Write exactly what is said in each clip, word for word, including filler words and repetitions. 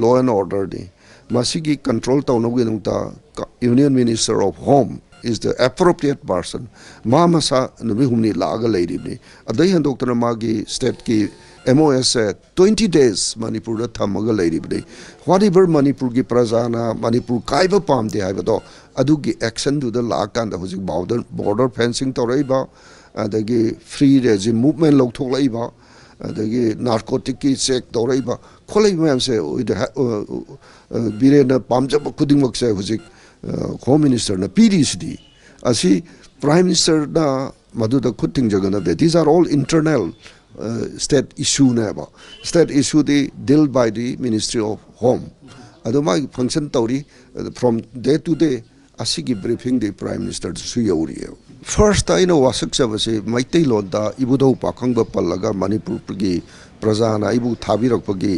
law and order ꯅꯤ꯫ ꯃꯁꯤꯒꯤ control ꯇꯧꯅꯕꯒꯤꯗꯃꯛꯇ ꯀ-, Union Minister of Home is the appropriate person. ꯃꯥ ꯃꯁꯥ ꯅꯨꯃꯤꯠ ꯍꯨꯝꯅꯤ ꯂꯥꯛꯑꯒ ꯂꯩꯔꯤꯕꯅꯤ꯫ ꯑꯗꯩ ꯍꯦꯟꯗꯣꯛꯇꯅ ꯃꯥꯒꯤ stateꯀꯤ M O S ꯁꯦ twenty days ꯃꯅꯤꯄꯨꯔꯗ ꯊꯝꯃꯒ ꯂꯩꯔꯤꯕꯅꯤ꯫ Whatever ꯃꯅꯤꯄꯨꯔꯒꯤ ꯄ꯭ꯔꯖꯥꯅ ꯃꯅꯤꯄꯨꯔ ꯀꯥꯏꯕ ꯄꯥꯝꯗꯦ ꯍꯥꯏꯕꯗꯣ, ꯑꯗꯨꯒꯤ actionꯗꯨꯗ ꯂꯥꯛꯑꯀꯥꯟꯗ ꯍꯧꯖꯤꯛ border, border fencing ꯇꯧꯔꯛꯏꯕ, ꯑꯗꯒꯤ free regime movement ꯂꯧꯊꯣꯛꯂꯛꯏꯕ, ꯑꯗꯒꯤ narcoticꯀꯤ check ꯇꯧꯔꯛꯏꯕ ꯈꯣꯠꯂꯛꯏꯕ ꯃꯌꯥꯝꯁꯦ, ꯑꯣꯏꯗ-, ꯑ, ꯑ, ꯕꯤꯔꯦꯟꯅ ꯄꯥꯝꯖꯕ ꯈꯨꯗꯤꯡꯃꯛꯁꯦ ꯍꯧꯖꯤꯛ, ꯑ, Home Ministerꯅ ꯄꯤꯔꯤꯁꯤꯗꯤ꯫ ꯑꯁꯤ Prime Ministerꯅ ꯃꯗꯨꯗ ꯈꯨꯠ ꯊꯤꯡꯖꯒꯗꯕ, these are all internal, ꯑ, state issueꯅꯦꯕ꯫ State issueꯗꯤ deal by the Ministry of Home꯫ ꯑꯗꯨ ꯃꯥꯒꯤ function ꯇꯧꯔꯤ, ꯑꯗꯨ from day to day ꯑꯁꯤꯒꯤ briefingꯗꯤ Prime Ministerꯗꯁꯨ ꯌꯧꯔꯤꯑꯦꯕ꯫ First ꯑꯩꯅ ꯋꯥꯁꯛꯆꯕꯁꯤ ꯃꯩꯇꯩꯂꯣꯟꯗ ꯏꯕꯨꯙꯧ ꯄꯥꯈꯪꯕ ꯄꯜꯂꯒ ꯃꯅꯤꯄꯨꯔꯒꯤ ꯄ꯭ꯔꯖꯥꯅ ꯑꯩꯕꯨ ꯊꯥꯕꯤꯔꯛꯄꯒꯤ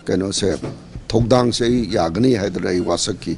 ꯀꯩꯅꯣꯁꯦ, ꯊꯧꯗꯥꯡꯁꯦ ꯑꯩ ꯌꯥꯒꯅꯤ ꯍꯥꯏꯗꯅ ꯑꯩ ꯋꯥꯁꯛꯈꯤ꯫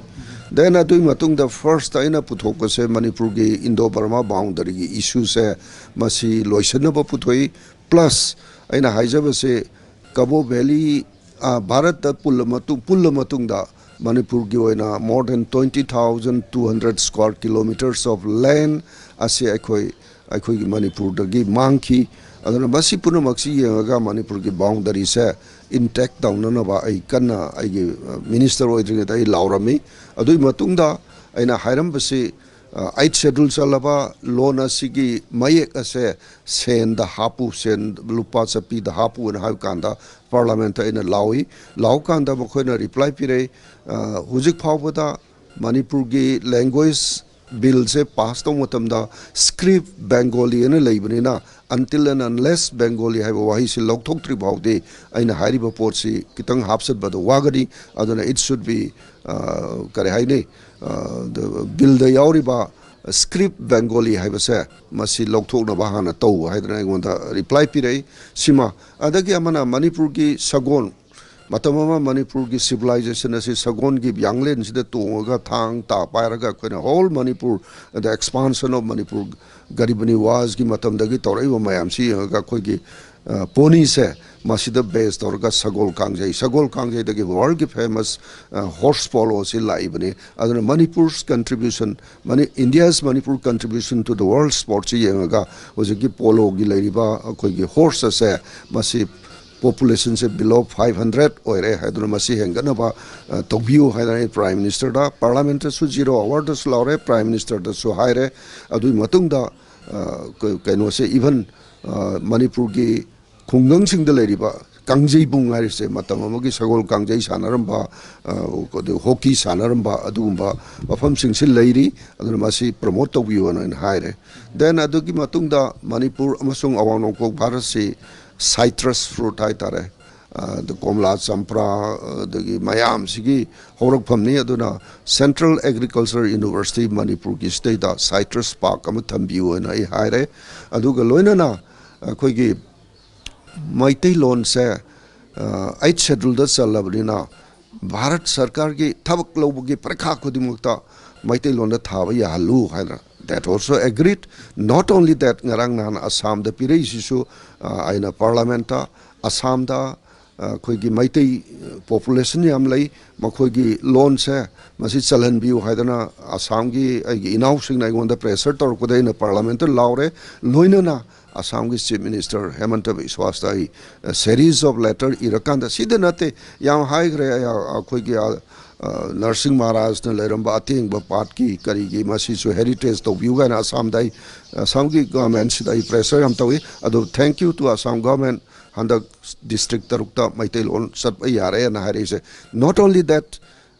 Then ꯑꯗꯨꯒꯤ ꯃꯇꯨꯡꯗ first ꯑꯩꯅ ꯄꯨꯊꯣꯛꯄꯁꯦ ꯃꯅꯤꯄꯨꯔꯒꯤ Indo Burma boundaryꯒꯤ issueꯁꯦ, ꯃꯁꯤ ꯂꯣꯏꯁꯤꯟꯅꯕ ꯄꯨꯊꯣꯛꯏ꯫ Plus ꯑꯩꯅ ꯍꯥꯏꯖꯕꯁꯦ ꯀꯕꯣ ꯚꯦꯂꯤ, ꯑ, ꯚꯥꯔꯠꯇ ꯄꯨꯜꯂ ꯃꯇꯨꯡ, ꯄꯨꯜꯂ ꯃꯇꯨꯡꯗ ꯃꯅꯤꯄꯨꯔꯒꯤ ꯑꯣꯏꯅ more than twenty thousand two hundred square kilometers of land ꯑꯁꯤ ꯑꯩꯈꯣꯏ, ꯑꯩꯈꯣꯏꯒꯤ ꯃꯅꯤꯄꯨꯔꯗꯒꯤ ꯃꯥꯡꯈꯤ꯫ ꯑꯗꯨꯅ ꯃꯁꯤ ꯄꯨꯝꯅꯃꯛꯁꯤ ꯌꯦꯡꯉꯒ ꯃꯅꯤꯄꯨꯔꯒꯤ boundaryꯁꯦ intact ꯇꯧꯅꯅꯕ ꯑꯩ ꯀꯟꯅ ꯑꯩꯒꯤ, ꯑ, minister ꯑꯣꯏꯗ꯭ꯔꯤꯉꯩꯗ ꯑꯩ ꯂꯥꯎꯔꯝꯃꯤ꯫ ꯑꯗꯨꯒꯤ ꯃꯇꯨꯡꯗ ꯑꯩꯅ ꯍꯥꯏꯔꯝꯕꯁꯤ, ꯑ, Eighth Schedule ꯆꯜꯂꯕ loan ꯑꯁꯤꯒꯤ ꯃꯌꯦꯛ ꯑꯁꯦ ꯁꯦꯟꯗ ꯍꯥꯞꯄꯨ, ꯁꯦꯟ ꯂꯨꯄꯥ ꯆꯠꯄꯤꯗ ꯍꯥꯞꯄꯨꯅ ꯍꯥꯏꯕ ꯀꯥꯟꯗ Parliamentꯇ ꯑꯩꯅ ꯂꯥꯎꯏ꯫ ꯂꯥꯎ ꯀꯥꯟꯗ ꯃꯈꯣꯏꯅ reply ꯄꯤꯔꯛꯏ, ꯑ, ꯍꯧꯖꯤꯛ ꯐꯥꯎꯕꯗ ꯃꯅꯤꯄꯨꯔꯒꯤ language billꯁꯦ pass ꯇꯧꯕ ꯃꯇꯝꯗ script Bengali ꯑꯅ ꯂꯩꯕꯅꯤꯅ, until and unless Bengali ꯍꯥꯏꯕ ꯋꯥꯍꯩꯁꯤ ꯂꯧꯊꯣꯛꯇ꯭ꯔꯤ ꯐꯥꯎꯗꯤ ꯑꯩꯅ ꯍꯥꯏꯔꯤꯕ ꯄꯣꯠꯁꯤ ꯈꯤꯇꯪ ꯍꯥꯞꯆꯟꯕꯗ ꯋꯥꯒꯅꯤ꯫ ꯑꯗꯨꯅ it should be, ꯑ, ꯀꯔꯤ ꯍꯥꯏꯅꯤ, ꯑ, the billꯗ ꯌꯥꯎꯔꯤꯕ script Bengali ꯍꯥꯏꯕꯁꯦ ꯃꯁꯤ ꯂꯧꯊꯣꯛꯅꯕ ꯍꯥꯟꯅ ꯇꯧ ꯍꯥꯏꯗꯅ ꯑꯩꯉꯣꯟꯗ reply ꯄꯤꯔꯛꯏ꯫ ꯁꯤꯃ, ꯑꯗꯒꯤ ꯑꯃꯅ ꯃꯅꯤꯄꯨꯔꯒꯤ ꯁꯒꯣꯜ, ꯃꯇꯝ ꯑꯃ ꯃꯅꯤꯄꯨꯔꯒꯤ civilization ꯑꯁꯤ ꯁꯒꯣꯜꯒꯤ ꯌꯥꯡꯂꯦꯟꯁꯤꯗ ꯇꯣꯡꯉꯒ ꯊꯥꯡ ꯇꯥ ꯄꯥꯏꯔꯒ ꯑꯩꯈꯣꯏꯅ whole Manipur, the expansion of Manipur, Garib ꯅꯤꯋꯥꯖꯒꯤ ꯃꯇꯝꯗꯒꯤ ꯇꯧꯔꯛꯏꯕ ꯃꯌꯥꯝꯁꯤ ꯌꯦꯡꯉꯒ ꯑꯩꯈꯣꯏꯒꯤ, ꯑ, ponyꯁꯦ ꯃꯁꯤꯗ ꯕꯦꯁ ꯇꯧꯔꯒ ꯁꯒꯣꯜ ꯀꯥꯡꯖꯩ, ꯁꯒꯣꯜ ꯀꯥꯡꯖꯩꯗꯒꯤ ꯋꯥꯔꯜꯒꯤ ꯐꯦꯃꯁ ꯍꯣꯔꯁ ꯄꯣꯂꯣꯁꯤ ꯂꯥꯛꯏꯕꯅꯤ꯫ ꯑꯗꯨꯅ ꯃꯅꯤꯄꯨꯔꯁ ꯀꯟꯇ꯭ꯔꯤꯕ꯭ꯌꯨꯁꯟ, ꯃꯅꯤ India's Manipur contribution to the world ꯁ꯭ꯄꯣꯔꯠꯁꯤ ꯌꯦꯡꯉꯒ ꯍꯧꯖꯤꯛꯀꯤ ꯄꯣꯂꯣꯒꯤ ꯂꯩꯔꯤꯕ ꯑꯩꯈꯣꯏꯒꯤ ꯍꯣꯔꯁ ꯑꯁꯦ ꯃꯁꯤ ꯄꯣꯄꯨꯂꯦꯁꯟꯁꯦ ꯕꯤꯂꯣ ꯐꯥꯏꯚ ꯍꯟꯗ꯭ꯔꯦꯠ ꯑꯣꯏꯔꯦ꯫ ꯑꯗꯨꯅ ꯃꯁꯤ ꯍꯦꯟꯒꯠꯅꯕ ꯑ, ꯇꯧꯕꯤꯌꯨ ꯍꯥꯏꯅ ꯑꯩ ꯄ꯭ꯔꯥꯏꯝ ꯃꯤꯅꯤꯁꯇꯔꯗ, ꯄꯥꯔꯂꯥꯃꯦꯟꯇꯁꯨ ꯖꯤꯔꯣ ꯑꯋꯥꯔꯗꯁꯨ ꯂꯥꯎꯔꯦ, ꯄ꯭ꯔꯥꯏꯝ ꯃꯤꯅꯤꯁꯇꯔꯗꯁꯨ ꯍꯥꯏꯔꯦ꯫ ꯑꯗꯨꯒꯤ ꯃꯇꯨꯡꯗ ꯑ, ꯀ- ꯀꯩꯅꯣꯁꯦ ꯏꯚꯟ ꯃꯅꯤꯄꯨꯔꯒꯤ ꯈꯨꯡꯒꯪꯁꯤꯡꯗ ꯂꯩꯔꯤꯕ ꯀꯥꯡꯖꯩꯕꯨꯡ ꯍꯥꯏꯔꯤꯁꯦ, ꯃꯇꯝ ꯑꯃꯒꯤ ꯁꯒꯣꯜ ꯀꯥꯡꯖꯩ ꯁꯥꯟꯅꯔꯝꯕ, ꯑ, ꯑꯗꯩ ꯍꯣꯀꯤ ꯁꯥꯟꯅꯔꯝꯕ ꯑꯗꯨꯒꯨꯝꯕ ꯃꯐꯝꯁꯤꯡꯁꯤ ꯂꯩꯔꯤ꯫ ꯑꯗꯨꯅ ꯃꯁꯤ ꯄ꯭ꯔꯃꯣꯠ ꯇꯧꯕꯤꯌꯨꯅ ꯑꯩꯅ ꯍꯥꯏꯔꯦ꯫ ꯗꯦꯟ ꯑꯗꯨꯒꯤ ꯃꯇꯨꯡꯗ ꯃꯅꯤꯄꯨꯔ ꯑꯃꯁꯨꯡ ꯑꯋꯥꯡ ꯅꯣꯡꯄꯣꯛ ꯚꯥꯔꯠꯁꯤ ꯁꯥꯏꯇ꯭ꯔꯁ ꯐ꯭ꯔꯨꯠ ꯍꯥꯏꯇꯥꯔꯦ, ꯑ, ꯑꯗ ꯀꯣꯝꯂꯥ, ꯆꯝꯄ꯭ꯔꯥ, ꯑꯗꯒꯤ ꯃꯌꯥꯝꯁꯤꯒꯤ ꯍꯧꯔꯛꯐꯝꯅꯤ꯫ ꯑꯗꯨꯅ ꯁꯦꯟꯇ꯭ꯔꯦꯜ ꯑꯦꯒ꯭ꯔꯤꯀꯜꯆꯔ ꯌꯨꯅꯤꯚꯔꯁꯤꯇꯤ ꯃꯅꯤꯄꯨꯔꯒꯤ ꯁꯤꯗꯩꯗ ꯁꯥꯏꯇ꯭ꯔꯁ ꯄꯥꯔꯛ ꯑꯃ ꯊꯝꯕꯤꯌꯨ ꯍꯥꯏꯅ ꯑꯩ ꯍꯥꯏꯔꯦ꯫ ꯑꯗꯨꯒ ꯂꯣꯏꯅꯅ ꯑꯩꯈꯣꯏꯒꯤ ꯃꯩꯇꯩꯂꯣꯟꯁꯦ ꯑꯩꯠ ꯁꯦꯗꯨꯜꯗ ꯆꯜꯂꯕꯅꯤꯅ ꯚꯥꯔꯠ ꯁꯔꯀꯥꯔꯒꯤ ꯊꯕꯛ ꯂꯧꯕꯒꯤ ꯄꯔꯤꯈꯥ ꯈꯨꯗꯤꯡꯃꯛꯇ ꯃꯩꯇꯩꯂꯣꯟꯗ ꯊꯥꯕ ꯌꯥꯍꯜꯂꯨ ꯍꯥꯏꯅ that also agreed꯫ Not only that, ꯉꯔꯥꯡ ꯅꯍꯥꯟ ꯑꯁꯥꯝꯗ ꯄꯤꯔꯛꯏꯁꯤꯁꯨ, ꯑ, ꯑꯩꯅ ꯄꯥꯔꯂꯥꯃꯦꯟꯇ ꯑꯁꯥꯝꯗ, ꯑ, ꯑꯩꯈꯣꯏꯒꯤ ꯃꯩꯇꯩ ꯄꯣꯄꯨꯂꯦꯁꯟ ꯌꯥꯝ ꯂꯩ, ꯃꯈꯣꯏꯒꯤ ꯂꯣꯟꯁꯦ ꯃꯁꯤ ꯆꯜꯍꯟꯕꯤꯌꯨ ꯍꯥꯏꯗꯅ ꯑꯁꯥꯝꯒꯤ ꯑꯩꯒꯤ ꯏꯅꯥꯎꯁꯤꯡꯅ ꯑꯩꯉꯣꯟꯗ ꯄ꯭ꯔꯦꯁꯔ ꯇꯧꯔꯛꯄꯗ ꯑꯩꯅ ꯄꯥꯔꯂꯥꯃꯦꯟꯇ ꯂꯥꯎꯔꯦ꯫ ꯂꯣꯏꯅꯅ ꯑꯁꯥꯝꯒꯤ ꯆꯤꯐ ꯃꯤꯅꯤꯁꯇꯔ ꯍꯦꯃꯟꯇ ꯕꯤꯁ꯭ꯋꯥꯁꯇ ꯑꯩ, ꯑ, series of letter ꯏꯔꯀꯥꯟꯗ, ꯁꯤꯗ ꯅꯠꯇꯦ, ꯌꯥꯝ ꯍꯥꯏꯈ꯭ꯔꯦ, ꯑꯩ, ꯑ, ꯑꯩꯈꯣꯏꯒꯤ, ꯑ, ꯑ, ꯅꯔꯁꯤꯡ ꯃꯍꯥꯔꯥꯖꯅ ꯂꯩꯔꯝꯕ ꯑꯇꯦꯡꯕ ꯄꯥꯠꯀꯤ ꯀꯔꯤꯒꯤ ꯃꯁꯤꯁꯨ ꯍꯦꯔꯤꯇꯦꯖ ꯇꯧꯕꯤꯌꯨ ꯀꯥꯏꯅ ꯑꯁꯥꯝꯗ ꯑꯩ, ꯑꯁꯥꯝꯒꯤ ꯒꯚꯔꯟꯃꯦꯟꯁꯤꯗ ꯑꯩ ꯄ꯭ꯔꯦꯁꯔ ꯌꯥꯝ ꯇꯧꯏ꯫ ꯑꯗꯣ thank you to Assam government, ꯍꯟꯗꯛ ꯗꯤꯁꯇ꯭ꯔꯤꯛ ꯇꯔꯨꯛꯇ ꯃꯩꯇꯩꯂꯣꯟ ꯆꯠꯄ ꯌꯥꯔꯦꯅ ꯍꯥꯏꯔꯛꯏꯁꯦ꯫ Not only that,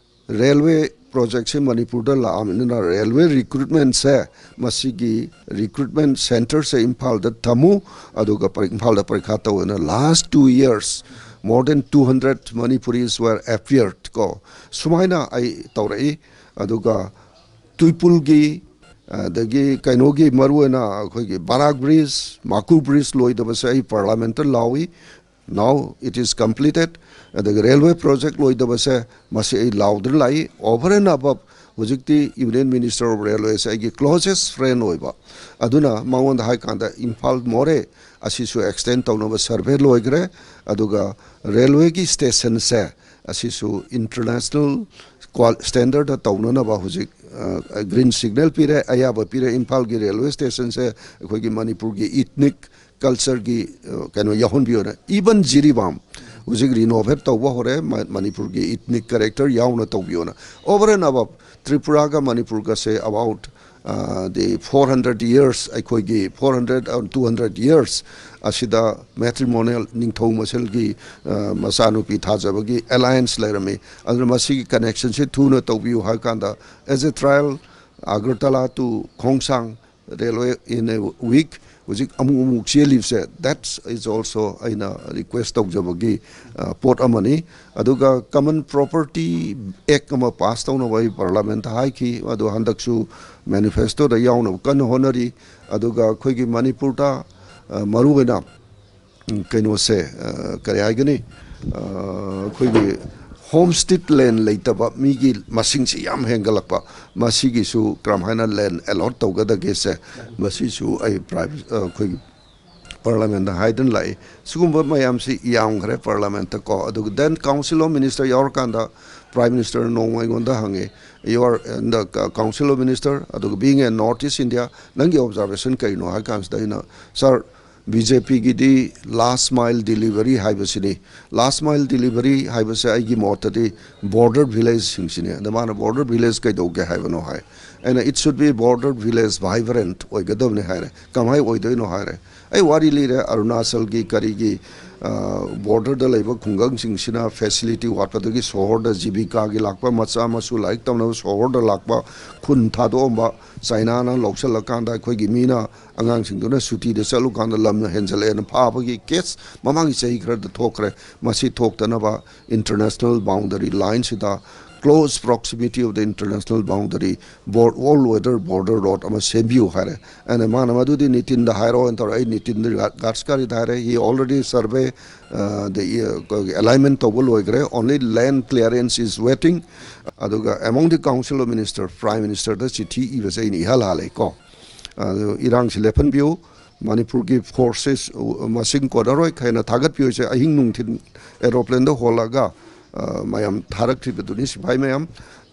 ꯔꯦꯜꯋꯦ ꯄ꯭ꯔꯣꯖꯦꯛꯁꯦ ꯃꯅꯤꯄꯨꯔꯗ ꯂꯥꯛꯑꯕꯅꯤꯅ ꯔꯦꯜꯋꯦ ꯔꯤꯀ꯭ꯔꯨꯠꯃꯦꯟꯁꯦ, ꯃꯁꯤꯒꯤ ꯔꯤꯀ꯭ꯔꯨꯠꯃꯦꯟ ꯁꯦꯟꯇꯔꯁꯦ ꯏꯝꯐꯥꯜꯗ ꯊꯝꯃꯨ, ꯑꯗꯨꯒ ꯄꯔꯤ- ꯏꯝꯐꯥꯜꯗ ꯄꯔꯤꯈꯥ ꯇꯧꯋꯦꯅ last two years more than two hundred Manipuris were appeared ꯀꯣ, ꯁꯨꯃꯥꯏꯅ ꯑꯩ ꯇꯧꯔꯛꯏ꯫ ꯑꯗꯨꯒ ꯇꯨꯏꯄꯨꯜꯒꯤ, ꯑꯗꯒꯤ ꯀꯩꯅꯣꯒꯤ ꯃꯔꯨꯑꯣꯏꯅ ꯑꯩꯈꯣꯏꯒꯤ ꯕꯔꯥꯛ ꯕ꯭ꯔꯤꯖ, ꯃꯥꯀꯨ ꯕ꯭ꯔꯤꯖ ꯂꯣꯏꯗꯕꯁꯦ ꯑꯩ ꯄꯥꯔꯂꯥꯃꯦꯟꯇ ꯂꯥꯎꯏ꯫ Now it is completed꯫ ꯑꯗꯒꯤ ꯔꯦꯜꯋꯦ ꯄ꯭ꯔꯣꯖꯦꯛ ꯂꯣꯏꯗꯕꯁꯦ, ꯃꯁꯤ ꯑꯩ ꯂꯥꯎꯗꯨꯅ ꯂꯥꯛꯏ꯫ Over and above, ꯍꯧꯖꯤꯛꯇꯤ Union Minister of Railwayꯁꯦ ꯑꯩꯒꯤ closest friend ꯑꯣꯏꯕ, ꯑꯗꯨꯅ ꯃꯉꯣꯟꯗ ꯍꯥꯏ ꯀꯥꯟꯗ ꯏꯝꯐꯥꯜ ꯃꯣꯔꯦ ꯑꯁꯤꯁꯨ extend ꯇꯧꯅꯕ survey ꯂꯣꯏꯈ꯭ꯔꯦ꯫ ꯑꯗꯨꯒ railwayꯒꯤ stationꯁꯦ ꯑꯁꯤꯁꯨ international standard ꯇꯧꯅꯅꯕ ꯍꯧꯖꯤꯛ green signal ꯄꯤꯔꯦ, ꯑꯌꯥꯕ ꯄꯤꯔꯦ꯫ ꯏꯝꯐꯥꯜꯒꯤ railway stationꯁꯦ ꯑꯩꯈꯣꯏꯒꯤ ꯃꯅꯤꯄꯨꯔꯒꯤ ethnic cultureꯒꯤ ꯀꯩꯅꯣ ꯌꯥꯎꯍꯟꯕꯤꯌꯣꯅ꯫ Even ꯖꯤꯔꯤꯕꯥꯝ ꯍꯧꯖꯤꯛ renovate ꯇꯧꯕ ꯍꯧꯔꯦ, ꯃꯅꯤꯄꯨꯔꯒꯤ ethnic character ꯌꯥꯎꯅ ꯇꯧꯕꯤꯌꯣꯅ꯫ Over and above, ꯇ꯭ꯔꯤꯄꯨꯔꯥꯒ ꯃꯅꯤꯄꯨꯔꯒꯁꯦ about the four hundred years, ꯑꯩꯈꯣꯏꯒꯤ four hundred or two hundred years ꯑꯁꯤꯗ matrimonial, ꯅꯤꯡꯊꯧ ꯃꯁꯦꯜꯒꯤ ꯃꯆꯥꯅꯨꯄꯤ ꯊꯥꯖꯕꯒꯤ alliance ꯂꯩꯔꯝꯃꯤ꯫ ꯑꯗꯨꯅ ꯃꯁꯤꯒꯤ connectionꯁꯦ ꯊꯨꯅ ꯇꯧꯕꯤꯌꯨ ꯍꯥꯏ ꯀꯥꯟꯗ, as a trial, Agartala to Khongsang railway in a week, ꯍꯧꯖꯤꯛ ꯑꯃꯨꯛ ꯑꯃꯨꯛ ꯆꯦꯜꯂꯤꯕꯁꯦ, that is also ꯑꯩꯅ request ꯇꯧꯖꯕꯒꯤ ꯄꯣꯠ ꯑꯃꯅꯤ꯫ ꯑꯗꯨꯒ Common Property Act ꯑꯃ pass ꯇꯧꯅꯕ ꯑꯩ parliamentꯇ ꯍꯥꯏꯈꯤ꯫ ꯑꯗꯣ ꯍꯟꯗꯛꯁꯨ manifestoꯗ ꯌꯥꯎꯅꯕ ꯀꯟꯅ ꯍꯣꯠꯅꯔꯤ꯫ ꯑꯗꯨꯒ ꯑꯩꯈꯣꯏꯒꯤ ꯃꯅꯤꯄꯨꯔꯗ ꯃꯔꯨꯑꯣꯏꯅ ꯀꯩꯅꯣꯁꯦ, ꯀꯔꯤ ꯍꯥꯏꯒꯅꯤ, ꯑꯩꯈꯣꯏꯒꯤ homestead land ꯂꯩꯇꯕ ꯃꯤꯒꯤ ꯃꯁꯤꯡꯁꯤ ꯌꯥꯝ ꯍꯦꯟꯒꯠꯂꯛꯄ, ꯃꯁꯤꯒꯤꯁꯨ ꯀꯔꯝꯍꯥꯏꯅ land allot ꯇꯧꯒꯗꯒꯦꯁꯦ, ꯃꯁꯤꯁꯨ ꯑꯩ private, ꯑꯩꯈꯣꯏꯒꯤ parliamentꯇ ꯍꯥꯏꯗꯨꯅ ꯂꯥꯛꯏ꯫ ꯁꯤꯒꯨꯝꯕ ꯃꯌꯥꯝꯁꯤ ꯌꯥꯝꯈ꯭ꯔꯦ parliamentꯇ ꯀꯣ꯫ ꯑꯗꯨꯒ then Council of Minister ꯌꯥꯎꯔꯀꯥꯟꯗ Prime Minister ꯅꯣꯡꯃ ꯑꯩꯉꯣꯟꯗ ꯍꯪꯉꯦ, "You are in the Council of Minister, ꯑꯗꯨꯒ being a North East India, ꯅꯪꯒꯤ observation ꯀꯔꯤꯅꯣ?" ꯍꯥꯏ ꯀꯥꯟꯁꯤꯗ ꯑꯩꯅ, "Sir, BJPꯒꯤꯗꯤ last mile delivery ꯍꯥꯏꯕꯁꯤꯅꯤ꯫ Last mile delivery ꯍꯥꯏꯕꯁꯦ ꯑꯩꯒꯤ ꯃꯣꯠꯇꯗꯤ border villageꯁꯤꯡꯁꯤꯅꯤ꯫" ꯑꯗ ꯃꯥꯅ, "Border village ꯀꯩꯗꯧꯒꯦ ꯍꯥꯏꯕꯅꯣ?" ꯍꯥꯏ꯫ ꯑꯩꯅ, "It should be border village vibrant ꯑꯣꯏꯒꯗꯕꯅꯤ" ꯍꯥꯏꯔꯦ꯫ "ꯀꯃꯥꯏ ꯑꯣꯏꯗꯣꯏꯅꯣ?" ꯍꯥꯏꯔꯦ꯫ ꯑꯩ ꯋꯥꯔꯤ ꯂꯤꯔꯦ, ꯑꯔꯨꯅꯥꯆꯜꯒꯤ ꯀꯔꯤꯒꯤ borderꯗ ꯂꯩꯕ ꯈꯨꯡꯒꯪꯁꯤꯡꯁꯤꯅ facility ꯋꯥꯠꯄꯗꯒꯤ ꯁꯣꯍꯣꯔꯗ ꯖꯤꯕꯤꯀꯥꯒꯤ ꯂꯥꯛꯄ, ꯃꯆꯥ ꯃꯁꯨ ꯂꯥꯏꯔꯤꯛ ꯇꯝꯅꯕ ꯁꯣꯍꯣꯔꯗ ꯂꯥꯛꯄ, ꯈꯨꯟ ꯊꯥꯗꯣꯛꯑꯝꯕ, ꯆꯥꯏꯅꯥꯅ ꯂꯧꯁꯤꯜꯂꯀꯥꯟꯗ ꯑꯩꯈꯣꯏꯒꯤ ꯃꯤꯅ, ꯑꯉꯥꯡꯁꯤꯡꯗꯨꯅ ꯁꯨꯇꯤꯗ ꯆꯠꯂꯨꯀꯥꯟꯗ ꯂꯝꯅ ꯍꯦꯟꯖꯜꯂꯛꯑꯦꯅ ꯐꯥꯕꯒꯤ case ꯃꯃꯥꯡꯒꯤ ꯆꯍꯤ ꯈꯔꯗ ꯊꯣꯛꯈ꯭ꯔꯦ꯫ ꯃꯁꯤ ꯊꯣꯛꯇꯅꯕ international boundary lineꯁꯤꯗ, close proximity of the international boundary, all weather border road ꯑꯃ ꯁꯦꯝꯕꯤꯌꯨ ꯍꯥꯏꯔꯦ꯫ ꯑꯩꯅ, ꯃꯥꯅ, "ꯃꯗꯨꯗꯤ ꯅꯤꯇꯤꯟꯗ ꯍꯥꯏꯔꯣ" ꯍꯥꯏꯅ ꯇꯧꯔꯦ꯫ ꯑꯩ ꯅꯤꯇꯤꯟ ꯒꯥꯗꯀꯥꯔꯤꯗ ꯍꯥꯏꯔꯦ꯫ He already survey, the alignment ꯇꯧꯕ ꯂꯣꯏꯈ꯭ꯔꯦ, only land clearance is waiting꯫ ꯑꯗꯨꯒ among the Council of Minister, Prime Ministerꯗ ꯆꯤꯊꯤ ꯏꯕꯁꯦ ꯑꯩꯅ ꯏꯍꯜ ꯍꯥꯜꯂꯦ ꯀꯣ꯫ ꯑꯗꯨ ꯏꯔꯥꯡꯁꯤ ꯂꯦꯞꯍꯟꯕꯤꯌꯨ, ꯃꯅꯤꯄꯨꯔꯒꯤ ꯐꯣꯔꯁꯦꯁ ꯃꯁꯤꯡ ꯀꯣꯟꯅꯔꯣꯏ ꯍꯥꯏꯅ ꯊꯥꯒꯠꯄꯤꯌꯨꯁꯦ, ꯑꯍꯤꯡ ꯅꯨꯡꯊꯤꯜ ꯑꯦꯔꯣꯄ꯭ꯂꯦꯟꯗ ꯍꯣꯜꯂꯒ, ꯑ, ꯃꯌꯥꯝ ꯊꯥꯔꯛꯈ꯭ꯔꯤꯕꯗꯨꯅꯤ, ꯁꯤꯐꯥꯏ ꯃꯌꯥꯝ,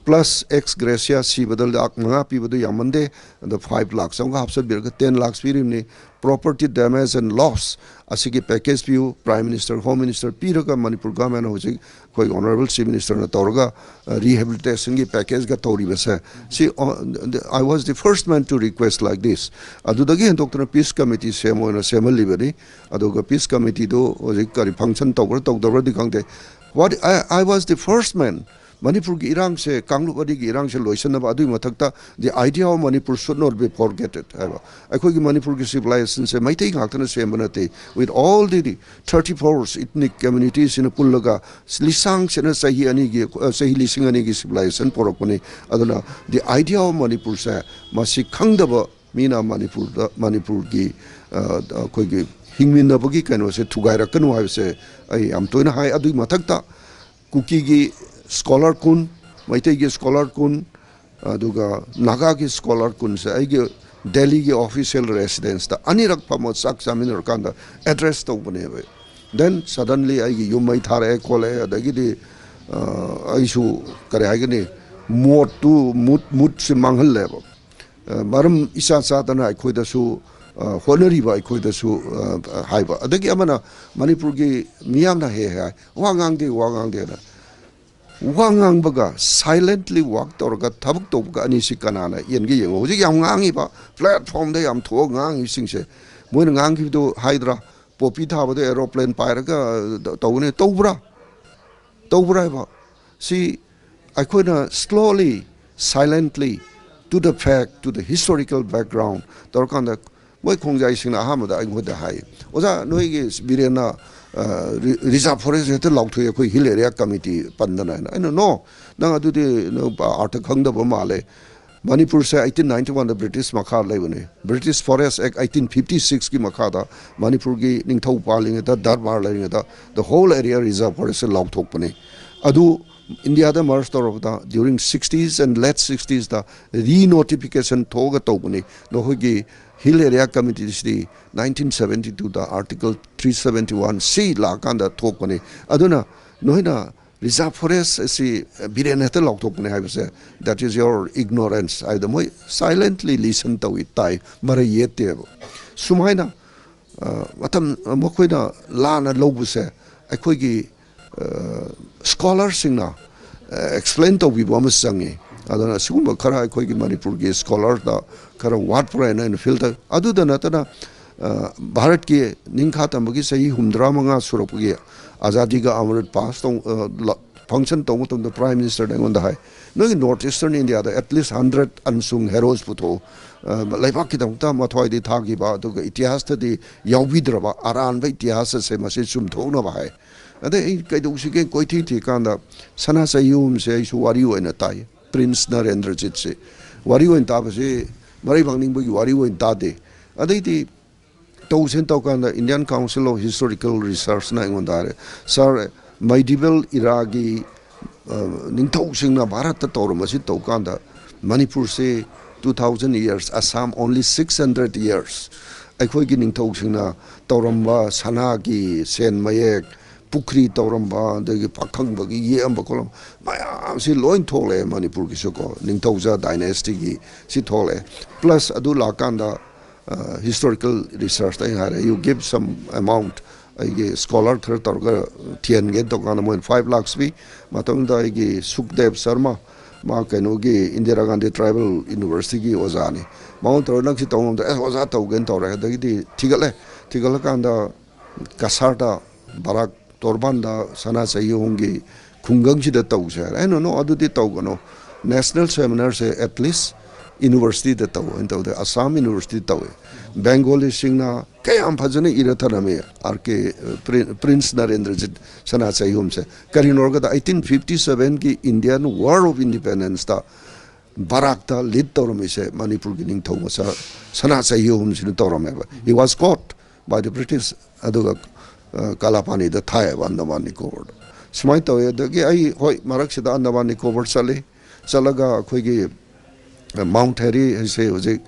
ꯄ꯭ꯂꯁ ꯑꯦꯛꯁ ꯒ꯭ꯔꯦꯁꯤꯌꯥ ꯁꯤꯕꯗ ꯂꯥꯛ ꯃꯉꯥ ꯄꯤꯕꯗꯨ ꯌꯥꯝꯃꯟꯗꯦ, ꯑꯗꯣ ꯐꯥꯏꯚ ꯂꯥꯛꯁ ꯑꯃꯒ ꯍꯥꯞꯆꯤꯟꯕꯤꯔꯒ ꯇꯦꯟ ꯂꯥꯛꯁ ꯄꯤꯔꯤꯕꯅꯤ꯫ ꯄ꯭ꯔꯣꯄꯔꯇꯤ ꯗꯦꯃꯦꯖ ꯑꯦꯟ ꯂꯣꯁ ꯑꯁꯤꯒꯤ ꯄꯦꯀꯦꯖ ꯄꯤꯌꯨ, ꯄ꯭ꯔꯥꯏꯝ ꯃꯤꯅꯤꯁꯇꯔ, ꯍꯣꯝ ꯃꯤꯅꯤꯁꯇꯔ ꯄꯤꯔꯒ ꯃꯅꯤꯄꯨꯔ ꯒꯚꯔꯟꯃꯦꯟꯠ ꯍꯧꯖꯤꯛ ꯑꯩꯈꯣꯏ ꯑꯣꯅꯔꯦꯕꯜ ꯆꯤꯐ ꯃꯤꯅꯤꯁꯇꯔꯅ ꯇꯧꯔꯒ, ꯑ, ꯔꯤꯍꯦꯕꯤꯂꯤꯇꯦꯁꯟꯒꯤ ꯄꯦꯀꯦꯖꯒ ꯇꯧꯔꯤꯕꯁꯦ, ꯁꯤ, ꯑ, I was the first man to request like this. ꯑꯗꯨꯗꯒꯤ ꯍꯦꯟꯗꯣꯛꯇꯅ ꯄꯤꯁ ꯀꯃꯤꯇꯤ ꯁꯦꯝꯃꯣꯅ ꯁꯦꯝꯍꯜꯂꯤꯕꯅꯤ꯫ ꯑꯗꯨꯒ ꯄꯤꯁ ꯀꯃꯤꯇꯤꯗꯨ ꯍꯧꯖꯤꯛ ꯀꯔꯤ ꯐꯪꯁꯟ ꯇꯧꯕ꯭ꯔꯥ ꯇꯧꯗꯕ꯭ꯔꯥꯗꯤ ꯈꯪꯗꯦ꯫ What I, I was the first man. ꯃꯅꯤꯄꯨꯔꯒꯤ ꯏꯔꯥꯡꯁꯦ, ꯀꯥꯡꯂꯨꯞ ꯑꯅꯤꯒꯤ ꯏꯔꯥꯡꯁꯦ ꯂꯣꯏꯁꯤꯟꯅꯕ, ꯑꯗꯨꯒꯤ ꯃꯊꯛꯇ the idea of Manipur should not be forgotten ꯍꯥꯏꯕ꯫ ꯑꯩꯈꯣꯏꯒꯤ ꯃꯅꯤꯄꯨꯔꯒꯤ ꯁꯤꯚꯤꯂꯥꯏꯖꯦꯁꯟꯁꯦ ꯃꯩꯇꯩ ꯉꯥꯛꯇꯅ ꯁꯦꯝꯕ ꯅꯠꯇꯦ, with all the thirty four ethnic communitiesꯁꯤꯅ ꯄꯨꯜꯂꯒ ꯂꯤꯁꯥꯡ ꯁꯤꯠꯅ ꯆꯍꯤ ꯑꯅꯤꯒꯤ, ꯑ, ꯆꯍꯤ ꯂꯤꯁꯤꯡ ꯑꯅꯤꯒꯤ ꯁꯤꯚꯤꯂꯥꯏꯖꯦꯁꯟ ꯄꯨꯔꯛꯄꯅꯤ꯫ ꯑꯗꯨꯅ the idea of ꯃꯅꯤꯄꯨꯔꯁꯦ ꯃꯁꯤ ꯈꯪꯗꯕ ꯃꯤꯅ ꯃꯅꯤꯄꯨꯔꯗ, ꯃꯅꯤꯄꯨꯔꯒꯤ, ꯑ, ꯑꯩꯈꯣꯏꯒꯤ ꯍꯤꯡꯃꯤꯟꯅꯕꯒꯤ ꯀꯩꯅꯣꯁꯦ ꯊꯨꯒꯥꯏꯔꯛꯀꯅꯨ ꯍꯥꯏꯕꯁꯦ ꯑꯩ ꯌꯥꯝ ꯇꯣꯏꯅ ꯍꯥꯏ꯫ ꯑꯗꯨꯒꯤ ꯃꯊꯛꯇ ꯀꯨꯀꯤꯒꯤ ꯁ꯭ꯀꯣꯂꯔ ꯀꯨꯟ, ꯃꯩꯇꯩꯒꯤ ꯁ꯭ꯀꯣꯂꯔ ꯀꯨꯟ, ꯑꯗꯨꯒ ꯅꯥꯒꯥꯒꯤ ꯁ꯭ꯀꯣꯂꯔ ꯀꯨꯟꯁꯦ ꯑꯩꯒꯤ ꯗꯦꯜꯂꯤꯒꯤ ꯑꯣꯐꯤꯁꯤꯌꯦꯜ ꯔꯦꯁꯤꯗꯦꯟꯁꯇ ꯑꯅꯤꯔꯛ ꯐꯝꯃ ꯆꯥꯛ ꯆꯥꯃꯤꯟꯅꯔꯀꯥꯟꯗ ꯑꯦꯗ꯭ꯔꯦꯁ ꯇꯧꯕꯅꯦꯕ꯫ Then suddenly ꯑꯩꯒꯤ ꯌꯨꯝ ꯃꯩ ꯊꯥꯔꯛꯑꯦ ꯈꯣꯠꯂꯛꯑꯦ, ꯑꯗꯒꯤꯗꯤ, ꯑ, ꯑꯩꯁꯨ ꯀꯔꯤ ꯍꯥꯏꯒꯅꯤ, ꯃꯣꯠꯇꯨ, ꯃꯨꯠ, ꯃꯨꯠꯁꯦ ꯃꯥꯡꯍꯜꯂꯦꯕ꯫ ꯑ, ꯃꯔꯝ ꯏꯆꯥ ꯆꯥꯗꯅ ꯑꯩꯈꯣꯏꯗꯁꯨ, ꯑ, ꯍꯣꯠꯅꯔꯤꯕ ꯑꯩꯈꯣꯏꯗꯁꯨ, ꯑ, ꯍꯥꯏꯕ꯫ ꯑꯗꯒꯤ ꯑꯃꯅ ꯃꯅꯤꯄꯨꯔꯒꯤ ꯃꯤꯌꯥꯝꯅ ꯍꯦꯛ ꯍꯦꯛ ꯍꯥꯏ, "ꯋꯥ ꯉꯥꯡꯗꯦ, ꯋꯥ ꯉꯥꯡꯗꯦꯅ"꯫ ꯋꯥ ꯉꯥꯡꯕꯒ, silently work ꯇꯧꯔꯒ ꯊꯕꯛ ꯇꯧꯕꯒ ꯑꯅꯤꯁꯤ ꯀꯅꯥꯅ ꯌꯦꯟꯒꯦ ꯌꯦꯡꯉꯣ꯫ ꯍꯧꯖꯤꯛ ꯌꯥꯝ ꯉꯥꯡꯉꯤꯕ, ꯄ꯭ꯂꯦꯠꯐꯣꯝꯗ ꯌꯥꯝ ꯊꯣꯛꯑꯒ ꯉꯥꯡꯉꯤꯕꯁꯤꯡꯁꯦ, ꯃꯣꯏꯅ ꯉꯥꯡꯈꯤꯕꯗꯣ ꯍꯥꯏꯗ꯭ꯔꯥ? ꯄꯣꯄꯤ ꯊꯥꯕꯗ ꯑꯦꯔꯣꯄ꯭ꯂꯦꯟ ꯄꯥꯏꯔꯒ ꯇꯧꯒꯅꯤ꯫ ꯇꯧꯕ꯭ꯔꯥ? ꯇꯧꯕ꯭ꯔꯥ ꯍꯥꯏꯕ? ꯁꯤ ꯑꯩꯈꯣꯏꯅ slowly, silently, to the fact, to the historical background ꯇꯧꯔꯀꯥꯟꯗ, ꯃꯣꯏ ꯈꯣꯡꯖꯥꯏꯁꯤꯡꯅ ꯑꯍꯥꯟꯕꯗ ꯑꯩꯉꯣꯟꯗ ꯍꯥꯏ, "ꯑꯣꯖꯥ, ꯅꯣꯏꯒꯤ ꯕꯤꯔꯦꯟꯅ, ꯑ, ꯔꯤ-, ꯔꯤꯖꯥꯔꯚ ꯐꯣꯔꯦꯁ ꯍꯦꯛꯇ ꯂꯥꯎꯊꯣꯛꯑꯦ, ꯑꯩꯈꯣꯏ ꯍꯤꯜ ꯑꯦꯔꯤꯌꯥ ꯀꯃꯤꯇꯤ ꯄꯟꯗꯅ" ꯍꯥꯏꯅ꯫ ꯑꯩꯅ, "No, ꯅꯪ ꯑꯗꯨꯗꯤ ꯅꯪ ꯑꯥꯔꯊ ꯈꯪꯗꯕ ꯃꯥꯜꯂꯦ꯫ ꯃꯅꯤꯄꯨꯔꯁꯦ eighteen ninety oneꯗ ꯕ꯭ꯔꯤꯇꯤꯁ ꯃꯈꯥ ꯂꯩꯕꯅꯤ꯫ British Forest Act eighteen fifty sixꯀꯤ ꯃꯈꯥꯗ ꯃꯅꯤꯄꯨꯔꯒꯤ ꯅꯤꯡꯊꯧ ꯄꯥꯜꯂꯤꯉꯩꯗ, ꯗꯔꯕꯥꯔ ꯂꯩꯔꯤꯉꯩꯗ, the whole area reserve forest ꯂꯥꯎꯊꯣꯛꯄꯅꯤ꯫ ꯑꯗꯨ ꯏꯟꯗꯤꯌꯥꯗ ꯃꯔꯁ ꯇꯧꯔꯕꯗ during sixties and late sixtiesꯇ renotification ꯊꯣꯛꯑꯒ ꯇꯧꯕꯅꯤ꯫ ꯅꯈꯣꯏꯒꯤ Hill Area Committeeꯁꯤꯗꯤ nineteen seventy twoꯗ Article three seventy one C ꯂꯥꯛꯑꯀꯥꯟꯗ ꯊꯣꯛꯄꯅꯤ꯫ ꯑꯗꯨꯅ ꯅꯣꯏꯅ reserve forest ꯑꯁꯤ ꯕꯤꯔꯦꯟ ꯍꯦꯛꯇ ꯂꯥꯎꯊꯣꯛꯄꯅꯤ ꯍꯥꯏꯕꯁꯦ, that is your ignorance ꯍꯥꯏꯗ ꯃꯣꯏ silently listen ꯇꯧꯏ, ꯇꯥꯏ, ꯃꯔꯩ ꯌꯦꯠꯇꯦꯕ꯫ ꯁꯨꯃꯥꯏꯅ ꯃꯇꯝ ꯃꯈꯣꯏꯅ ꯂꯥꯟꯅ ꯂꯧꯕꯁꯦ ꯑꯩꯈꯣꯏꯒꯤ scholarꯁꯤꯡꯅ explain ꯇꯧꯕꯤꯕ ꯑꯃ ꯆꯪꯉꯤ꯫ ꯑꯗꯨꯅ ꯁꯤꯒꯨꯝꯕ ꯈꯔ ꯑꯩꯈꯣꯏꯒꯤ ꯃꯅꯤꯄꯨꯔꯒꯤ scholarꯗ ꯈꯔ ꯋꯥꯠꯄ꯭ꯔꯥ ꯍꯥꯏꯅ ꯑꯩꯅ feel ꯇꯧꯏ꯫ ꯑꯗꯨꯗ ꯅꯠꯇꯅ ꯚꯥꯔꯠꯀꯤ ꯅꯤꯡꯈꯥ ꯇꯝꯕꯒꯤ ꯆꯍꯤ ꯍꯨꯝꯗ꯭ꯔꯥ ꯃꯉꯥ ꯁꯨꯔꯛꯄꯒꯤ ꯑꯖꯥꯗꯤꯒ ꯑꯃꯔꯠ ꯄꯥꯁ ꯇꯧ function ꯇꯧꯕ ꯃꯇꯝꯗ Prime Ministerꯅ ꯑꯩꯉꯣꯟꯗ ꯍꯥꯏ, "ꯅꯣꯏꯒꯤ North Eastern Indiaꯗ at least hundred unsung heroes ꯄꯨꯊꯣꯛꯎ꯫ ꯂꯩꯕꯥꯛꯀꯤꯗꯃꯛꯇ ꯃꯊ꯭ꯋꯥꯏꯗꯤ ꯊꯥꯈꯤꯕ ꯑꯗꯨꯒ ꯏꯇꯤꯍꯥꯁꯇꯗꯤ ꯌꯥꯎꯕꯤꯗ꯭ꯔꯕ ꯑꯔꯥꯟꯕ ꯏꯇꯤꯍꯥꯁ ꯑꯁꯦ ꯃꯁꯤ ꯆꯨꯝꯊꯣꯛꯅꯕ" ꯍꯥꯏ꯫ ꯑꯗꯩ ꯑꯩ ꯀꯩꯗꯧꯁꯤꯒꯦ ꯀꯣꯏꯊꯤ ꯊꯤꯀꯥꯟꯗ ꯁꯅꯥ ꯆꯍꯤꯌꯣꯝꯁꯦ ꯑꯩꯁꯨ ꯋꯥꯔꯤ ꯑꯣꯏꯅ ꯇꯥꯏ꯫ Prince ꯅꯔꯦꯟꯗ꯭ꯔꯖꯤꯠꯁꯦ ꯋꯥꯔꯤ ꯑꯣꯏꯅ ꯇꯥꯕꯁꯤ ꯃꯔꯩ ꯄꯥꯛꯅꯤꯡꯕꯒꯤ ꯋꯥꯔꯤ ꯑꯣꯏꯅ ꯇꯥꯗꯦ꯫ ꯑꯗꯩꯗꯤ ꯇꯧꯁꯦꯅ ꯇꯧꯀꯥꯟꯗ Indian Council of Historical Researchꯅ ꯑꯩꯉꯣꯟꯗ ꯍꯥꯏꯔꯦ, "Sir, medieval eraꯒꯤ ꯅꯤꯡꯊꯧꯁꯤꯡꯅ ꯚꯥꯔꯠꯇ ꯇꯧꯔꯝꯕꯁꯤ ꯇꯧꯀꯥꯟꯗ ꯃꯅꯤꯄꯨꯔꯁꯤ two thousand years, Assam only six hundred years, ꯑꯩꯈꯣꯏꯒꯤ ꯅꯤꯡꯊꯧꯁꯤꯡꯅ ꯇꯧꯔꯝꯕ ꯁꯅꯥꯒꯤ ꯁꯦꯟ ꯃꯌꯦꯛ, ꯄꯨꯈ꯭ꯔꯤ ꯇꯧꯔꯝꯕ, ꯑꯗꯒꯤ ꯄꯥꯈꯪꯕꯒꯤ ꯌꯦꯛꯑꯝꯕ ꯈꯣꯠꯂꯝꯕ ꯃꯌꯥꯝꯁꯤ ꯂꯣꯏ ꯊꯣꯛꯂꯛꯑꯦ ꯃꯅꯤꯄꯨꯔꯒꯤꯁꯨꯀꯣ, ꯅꯤꯡꯊꯧꯖꯥ dynasty ꯒꯤ ꯁꯤ ꯊꯣꯛꯂꯛꯑꯦ꯫ Plus ꯑꯗꯨ ꯂꯥꯛꯀꯥꯟꯗ historical research ꯇ ꯑꯩꯅ ꯍꯥꯏꯔꯦ, you give some amount, ꯑꯩꯒꯤ scholar ꯈꯔ ꯇꯧꯔꯒ ꯊꯤꯍꯟꯒꯦ ꯇꯧꯀꯥꯟꯗ ꯃꯣꯏꯅ five lakhs ꯄꯤ꯫ ꯃꯇꯝꯗꯨꯗ ꯑꯩꯒꯤ ꯁꯨꯛꯗꯦꯕ ꯁꯔꯃ, ꯃꯥ ꯀꯩꯅꯣꯒꯤ ꯏꯟꯗꯤꯔꯥ ꯒꯥꯟꯙꯤ Tribal University ꯒꯤ ꯑꯣꯖꯥꯅꯤ꯫ ꯃꯉꯣꯟꯗ ꯇꯧꯔꯒ "ꯅꯪ ꯁꯤ ꯇꯧ ꯉꯝꯗ꯭ꯔꯦ?" "ꯑꯁ ꯑꯣꯖꯥ, ꯇꯧꯒꯦꯅ ꯇꯧꯔꯦ"꯫ ꯑꯗꯒꯤꯗꯤ ꯊꯤꯒꯠꯂꯦ꯫ ꯊꯤꯒꯠꯂꯀꯥꯟꯗ ꯀꯁꯥꯔꯗ ꯕꯔꯥꯛ ꯇꯣꯔꯕꯥꯟꯗ ꯁꯅꯥ ꯆꯍꯤꯌꯣꯝꯒꯤ ꯈꯨꯡꯒꯪꯁꯤꯗ ꯇꯧꯁꯦ ꯍꯥꯏꯔꯦ꯫ ꯑꯩꯅ, "No, ꯑꯗꯨꯗꯤ ꯇꯧꯒꯅꯨ꯫ National seminar say at least university ꯗ ꯇꯧ" ꯍꯥꯏꯅ ꯇꯧꯗꯦ꯫ ꯑꯁꯥꯝ University ꯇꯧꯋꯦ꯫ ꯕꯦꯡꯒꯣꯂꯤꯁꯤꯡꯅ ꯀꯌꯥꯝ ꯐꯖꯅ ꯏꯔ ꯊꯅꯝꯃꯤ ꯑꯥꯔ ꯀꯦ, ꯄ꯭ꯔꯤꯟꯁ ꯅꯔꯦꯟꯗ꯭ꯔꯖꯤꯠ ꯁꯅꯥ ꯆꯍꯤꯌꯣꯝꯁꯦ꯫ ꯀꯔꯤꯅꯣ ꯍꯥꯏꯔꯒꯗ eighteen fifty seven ꯒꯤ Indian War of Independence ꯇ ꯕꯔꯥꯛꯇ lead ꯇꯧꯔꯝꯃꯤꯁꯦ ꯃꯅꯤꯄꯨꯔꯒꯤ ꯅꯤꯡꯊꯧ ꯃꯆꯥ ꯁꯅꯥ ꯆꯍꯤꯌꯣꯝꯁꯤꯅ ꯇꯧꯔꯝꯃꯦꯕ꯫ He was caught by the British꯫ ꯑꯗꯨꯒ ꯀꯥꯂꯥꯄꯥꯅꯤꯗ ꯊꯥꯏꯑꯕ, ꯑꯟꯗꯃꯥꯟ ꯅꯤꯀꯣꯕꯔꯗ꯫ ꯁꯨꯃꯥꯏꯅ ꯇꯧꯋꯦ꯫ ꯑꯗꯒꯤ ꯑꯩ, ꯍꯣꯏ, ꯃꯔꯛꯁꯤꯗ ꯑꯟꯗꯃꯥꯟ ꯅꯤꯀꯣꯕꯔ ꯆꯠꯂꯤ꯫ ꯆꯠꯂꯒ ꯑꯩꯈꯣꯏꯒꯤ ꯃꯥꯎꯟꯠ ꯍꯦꯔꯤ ꯍꯥꯏꯁꯦ ꯍꯧꯖꯤꯛ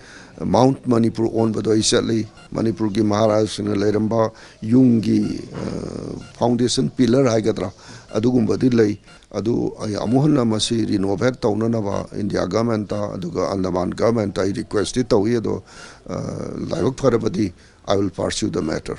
ꯃꯥꯎꯟꯠ ꯃꯅꯤꯄꯨꯔ ꯑꯣꯟꯕꯗꯣ ꯑꯩ ꯆꯠꯂꯤ꯫ ꯃꯅꯤꯄꯨꯔꯒꯤ ꯃꯍꯥꯔꯥꯖꯁꯤꯡꯅ ꯂꯩꯔꯝꯕ ꯌꯨꯝꯒꯤ, ꯑ, ꯐꯥꯎꯟꯗꯦꯁꯟ ꯄꯤꯂꯔ ꯍꯥꯏꯒꯗ꯭ꯔꯥ, ꯑꯗꯨꯒꯨꯝꯕꯗꯤ ꯂꯩ꯫ ꯑꯗꯨ ꯑꯩ ꯑꯃꯨꯛ ꯍꯟꯅ ꯃꯁꯤ ꯔꯤꯅꯣꯚꯦꯠ ꯇꯧꯅꯅꯕ ꯏꯟꯗꯤꯌꯥ ꯒꯃꯦꯟꯠꯇ, ꯑꯗꯨꯒ ꯑꯟꯗꯃꯥꯟ ꯒꯃꯦꯟꯠꯇ ꯑꯩ ꯔꯤꯀ꯭ꯋꯦꯁꯇꯤ ꯇꯧꯏ꯫ ꯑꯗꯣ, ꯑ, ꯂꯥꯏꯕꯛ ꯐꯔꯕꯗꯤ I will pursue the matter꯫